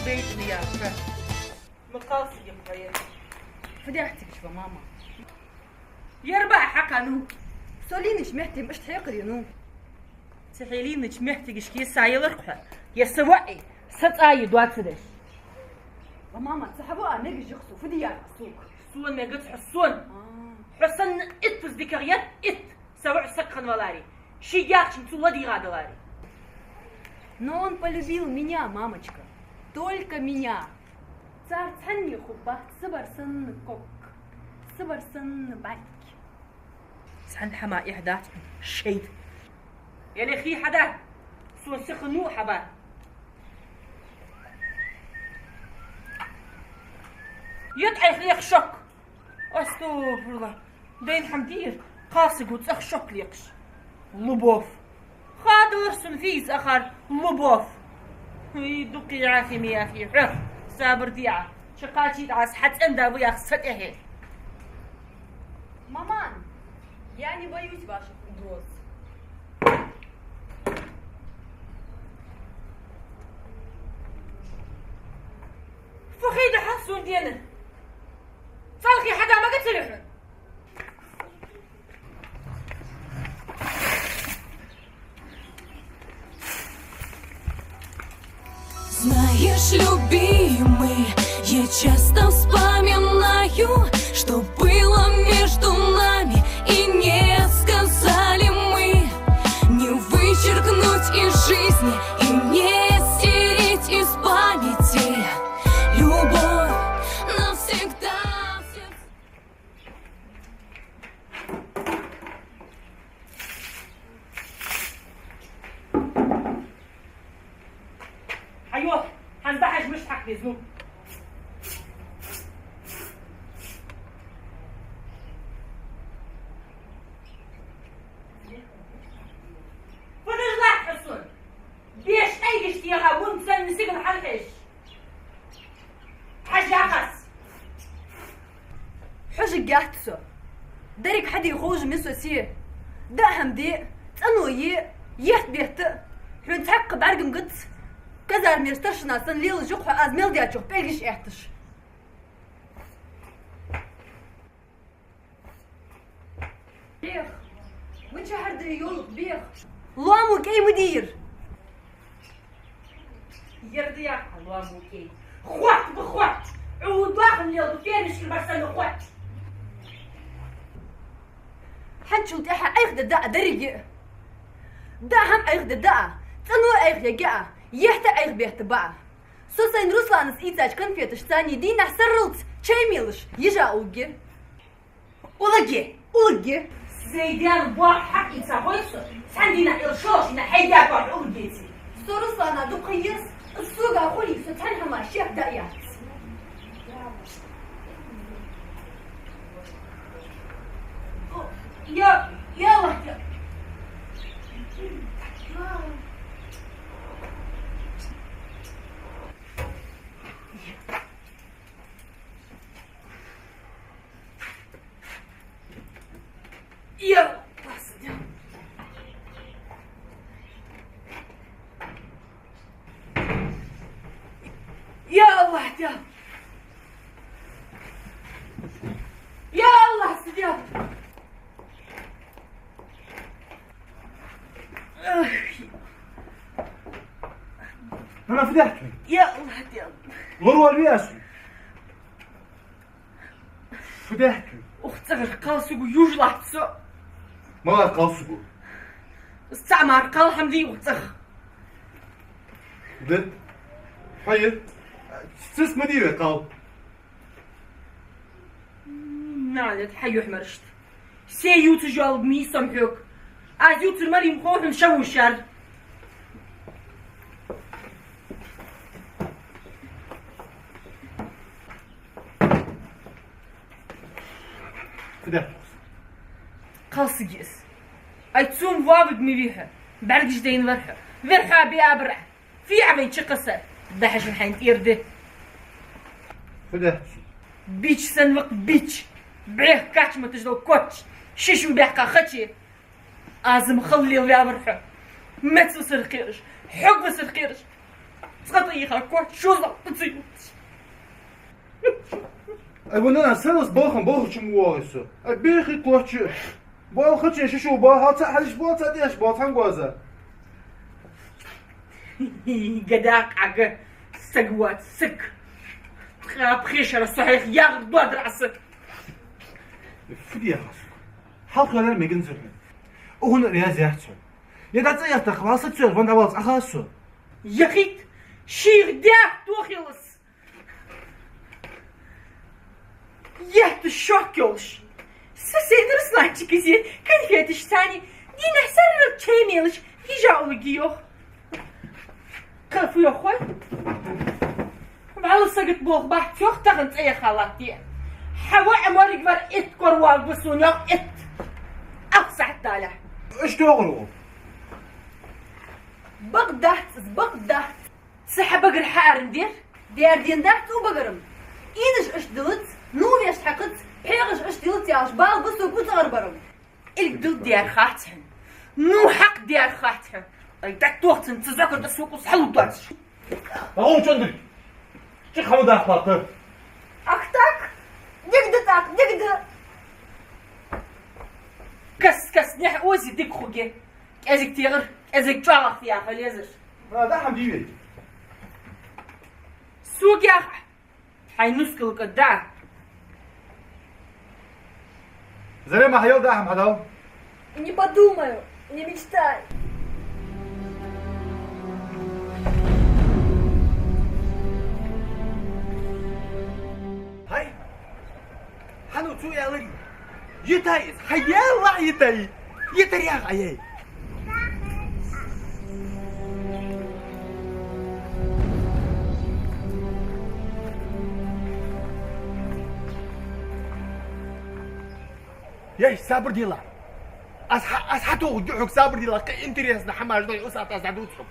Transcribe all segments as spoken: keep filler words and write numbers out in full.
Бейтна яр хьо. Ма кхалсаг я-кх ер. Фу даьд цига, ва мама? Ер ба хьакхаьннав. Со лийннача метте-м иштта хьекхарий, ну? Цу хьай лийннача меттигашка са ялар-кх хьо, е са воӀи, са цӀаи доацараш. Ва мама, цу хьа воӀа мегаш я-кх со, фу де яр-кх сога? Сона мегац хьо, сона. А. Хьо санна иттаза дикагӀа яр, итт. Са воӀ саг хинна валаре, ший яхачунга цо ладийгӀа даларе. Но он полюбил меня, мамочка. Только меня. Цар цхьанне хургбац са бар санна ког, са бар санна бӀарг. Цхьан хӀаман эхь дац шоайта. Яле хий хьада, сона сиха ну хьаба. Ед Ӏайха леха шок. АстагӀфируллахӀ. Дайна хӀама дий ер, кхалсаго цӀагӀа шок лекхаш. Любовь. Хадалар сона фу я из ахар любовь. Ай, дукха я химия фи хьо. Сабар де Ӏа. Чакхача Ӏа, аз хьа цӀен-да ва яха са тӀехье. Маман, я не боюсь ваших угроз. Фу хий да хьа сона дена? Цалхи хьада мага ца лехьа? Знаешь, любимый, я часто вспоминаю, что было между нами, и не сказали мы. Не вычеркнуть из жизни и не стереть из памяти. Любовь навсегда в сердце. Хьайоах, хӀанз дӀахьажа мишта хьакха деза, ну? Подожди, Хьасан! Беш къайгаш тӀехьа вун санна сигала хьалхьежаш. Хьажа яхаш. Хьожаргьяц со. Деррига хьаде ховш ма я со се. ДӀа хӀама де, цӀено е, етт бетта. Хьона цхьаккха бӀарга ма гац. Казармера старшина санна лелаш ва-кх хьо аз мел даьчох пӀелгаш этташ. Бех. Мичахьара да йолаш бех? Лоамо кӀай ма дий ер. Ер да яхаш лоамо кӀай. Хотта ба, хотта. Ӏу даха лел да фермашкара бар санна хотта. Хьанчул тӀехьа Ӏайха де даа деррига. ДӀа хӀама Ӏайха де даа, цӀено Ӏайха яга а, етт Ӏайха бетта ба а. Со сайна Русланас ийцача конфеташца цхьана дийнахьа сарралца чай мелаш йижа улларгья. Улларгья, улларгья. Зайден бохь хьакъ ийца хой со, цхьан дийнахьа ил шоллагӀча дийнахьа хьайга бохь улларгьеций. Со Руслана дукха еза, из сога хулий, со цхьан хӀаман шек даа яц. Я, я Аллахь, я. Я, я Аллахь, я. Я Аллахь, судья. Ах. Нана, фу даьд хьона? Я Аллахь, я. Лоравала веза. Фу даьд хьона? Укх цӀагӀара кхалсаго южа латт со. Малав кхалсаго? Цхьа мара кхалхам дий укх цӀагӀа? Да. Хьо е. Цис ма дий вай кхал. Наьлет хьа юхьмаршта. Се ювцаш йоалларг ма йий со хьога. Аз ювцар ма дий, ма хов хьона шавушар. Кхалсаг я из. Ай, цун вовиг ма вий хьо. БӀаргаш дайна вар хьо. Вер хьо бе абар. Фу я вай чакхсадар? ДӀахьажа хьайна тӀера де. Фу даьд? Бич санна ва-кх, бич. Бех кач ма таждал коч. Ши шу баьккха хачи. Аз-м хала лелаваьвар хьо. Меца висар кхераш, хьога висар кхераш. Цкъа тӀаийха коч шозлагӀа тӀа ца ювц. Ай, вон нана, сенна балха, балха чу ма воагӀий со. Ай, бехи коч. Балха чу ши шу ба, хьал цхьа хьалиш ба, цхьа тӀеш ба, цхьан гоза. Гада къага, саг вац, саг. Ткъаь пхи шера со хьех ягӀар доадар Ӏа са. Фу де хьа, сука? Хьалха яр меган зурхьа. Ухуна раьза яц хьо. Я дац а яхтах, вал саг цоьр, вон давал цӀаха со. Яхийт, шийх дяхтохилас. Етта шок йолаш. Са сайна Русланчик из конфеташ цани, дийнахьа сарралца чай мелаш, хижа улуги йох. Кхы фу йох хой? Валла сагот болх бац йох тахан цӀа яха латте. Хьа воӀ морг вар итт кор вагба сона йох итт. Ах сахьат даля. Ишта йогӀар ву. Бакъ дац из, бакъ дац. Са хьа багара хьаарам дер? Дер ден дац цу багарам. Инаш аш дилац, ну веш хьакхац, пхьегӀаш аш дилац яхаш, бал ба со куцагӀар барам. Илг дил дер хац хьан. Ну хьакъ дер хац хьан. Ай, дат тохцан, ца закар да сукус хьалу дац. Агун чандри. Чи хьаму дах пата. Ах так? Дигда так, дигда. Кас, кас, нехь ози диг хуге. КӀезиг тегӀар, кӀезиг чӀоагӀах яха лезар. Ма, да хьам диве. Сугех хьай нускал кӀада. Зарема хьайол да хьам хьадал. Не подумаю, не мечтай. Хьай! Хьан цу ялари? Йитай из, хьай ялла йитай. Йитар яха ай. Яй, сабр дила. Аз хьа-, аз хьатоху духьук сабр дила, кхы интересно хьамаш дай усат аз дадуцу.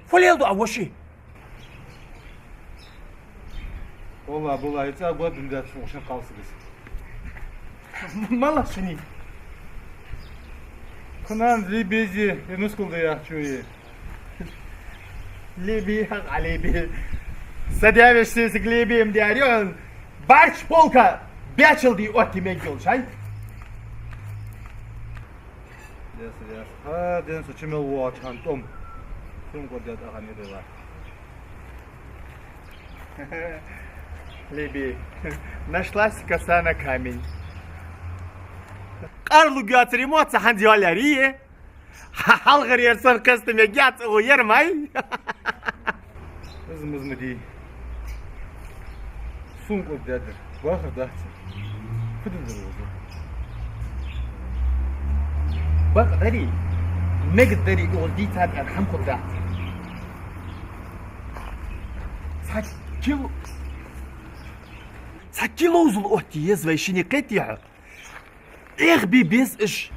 Фу лел ду а воши? Валла, була, и цӀа год дин дац, шун калсагас. Мала шини. Кунан лебези, и нускул да яхчуи. Леби, а леби. Садявиш сесик леби им диарион. Барч полка бячал ди отти мегил шай. Дес, дес. А, ден со чимел вочан том. Сум кодят ахани дела. Леби. Нашлась коса на камень. Карлу гёцери моца ханзёлярие. Хьалхарер сан кхаста мег яц, о, ер май. Из музмади. Сум кӀур дедир. Бахар дахцар. Фу дин дир вузу? Бакъ дари. Мег дари, оз дийцад ар хьам кӀур дахцар. Цхьа кило. Цхьа кило узул отти ез вай шини кхетти хьо. Эх, би без иш.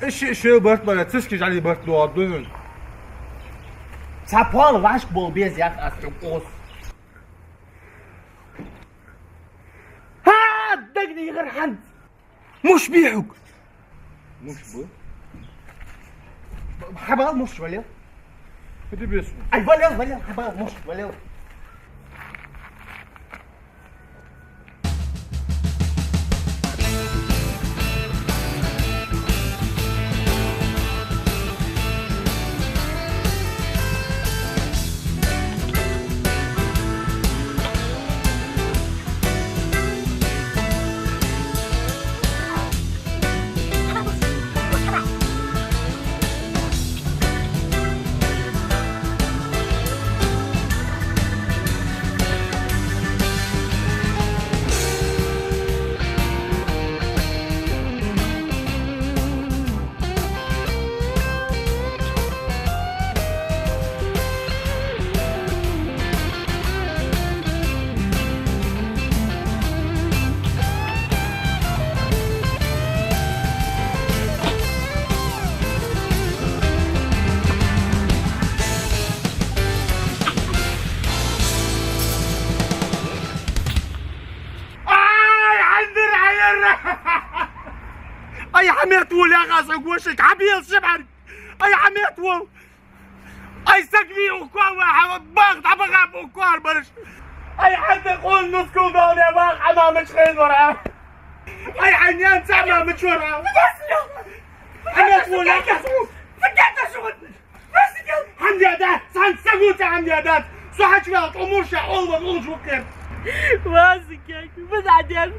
Иш, иш, барт бара, циски жали барт дуа дуюн. Цхьа пол вашк бол без ях ас хьукъус. Ха, дагни гӀар хьанц. Муш бихьук. Муш бу? Хьабал муш валел. Иди бес. Ай, валел, валел, хьабал муш валел. Хьаметтавола, яхаш саг вошик, хьабийл ши бӀарг. Ай, хьаметтавола. Ай, саг вий укхо ва, хьа бах, дӀабаха укхо бараш. Ай, хьанна къон нускал дал я, бах, хьа мамач хьайна вара. Ай, хьа нянца мамач вара. Хьаметтавола, яхаш. Хьамда да, цхьан сагуца хьамда да. Со хьачвал, тӀо мурша, олван, улж вукхер. Ваза кек, база дер.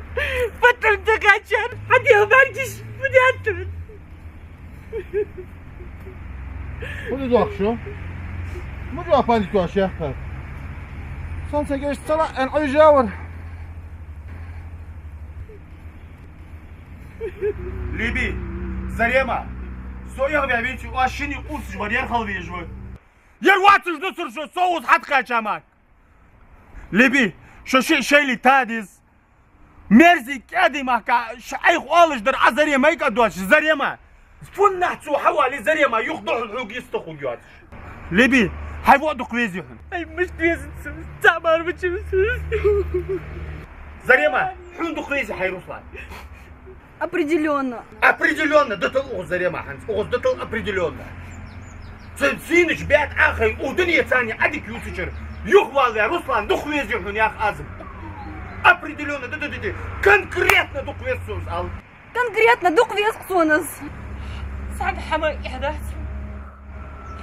Патан тахачар. Хьадел баргиш, бадяттан. Хьуна дохшу? Мужа паник ваш яхар. Сан сагеш цала ан уйжавар. Либи, Зарема, со яхве винчу, а шини усж вар яр халвежу. Яр вацуш дусур шо, со уз хьатхача мак. Либи, шо ши шайли тадиз. Мерзи кӀади махка, ш-, айх олаш дар, а Зарема ка дош, Зарема. Фуннахь цу хьавали Зарема, юх дохл хьуг йистахуг йоацаш. Либи, хьай во дукх вези хьун. Ай, мишт везан цу, цамар бачим цу. Зарема, хьун дукх вези хьай Руслан. Определённо. Определённо, датал угӀуз Зарема хьанц, угӀуз датал определённо. Ца синаш бят ахай, у дуне цани адик юсучар. Юхвалве Руслан дукх вези хьун ях азм. Определённо, да, да, да, да. Конкретно дукх вез сунс ал. Конкретно дукх вез сунс. Саг хьама ихдац.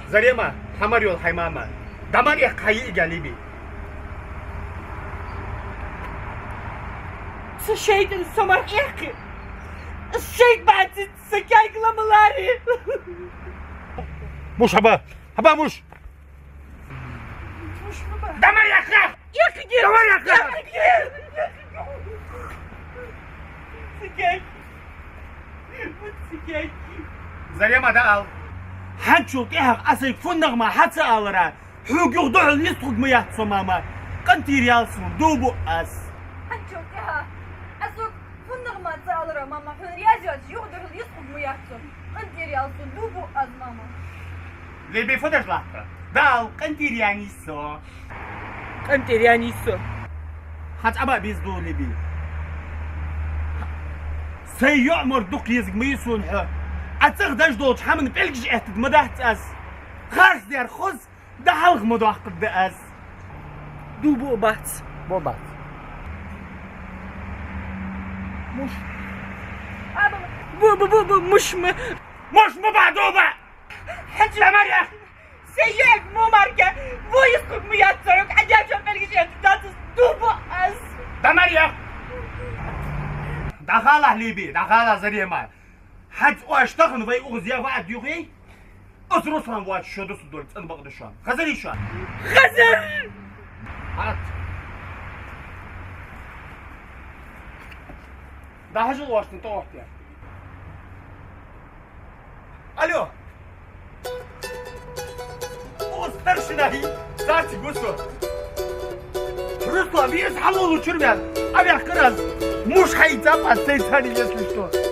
Зарема, хьамар йол хьай мама. Дамар эх хьай ига Либи. Ца шайтан сомар эхи. Шайт баци ца кайк ламалари. Муш хьаба, хьаба муш. Дамар яха. Эхи. Дамар яха. Эхи. Ца кайк. Зарема, да ал. Хьанчул тӀехьа асайг фуннагӀ ма хьаца алара. Хьуг юх духьал йистхуг ма яц со, мама. КъантӀера ял сун, дубу аз. Хьанчул тӀехьа асайг фуннагӀ ма ца алара, мама. Хьуна раьза йоацаш юх духьал йистхуг ма яц со. КъантӀера ял сун, дубу аз, мама. Леби фу деш латта? Да ал, къантӀера яьннай со. КъантӀера яьннай со. Хьа цӀаба биз ду, Леби. Сай йоӀ морг дукха езаг ма йий сона хьо. Ӏа цӀагӀа деш долча хӀаман пӀелгаш эттад ма дац аз. Харц дер хоз, да хьалха ма доаккхаргда аз. Ду бо бац. Бо бац. Муш. Бу, бу, бу, бу, муш ма. Муш ма ба, ду ба. Хьанча Дамар ях. Сай йоӀ мо марка, во йистхуг ма яц царг, Ӏа дяча пӀелгаш эттад дац аз, дубу аз. Дамар ях. ДӀахала, Леби, дӀахала, Зарема. Хьац оаш тахан вай угӀуз я ваӀад юхий? Ас Руслан воацаш шо дусу доль цӀан бакъда шоана. Хазарий шоана? Хазар! Хьац. ДӀахьажал оаш тӀа тӀаохтя. Алло! О, старшина, хӀи, саци гусо. Руслан, вез хьалолу чур вян. Авяхкар аз. Муш хьайца пас сай цари, если что.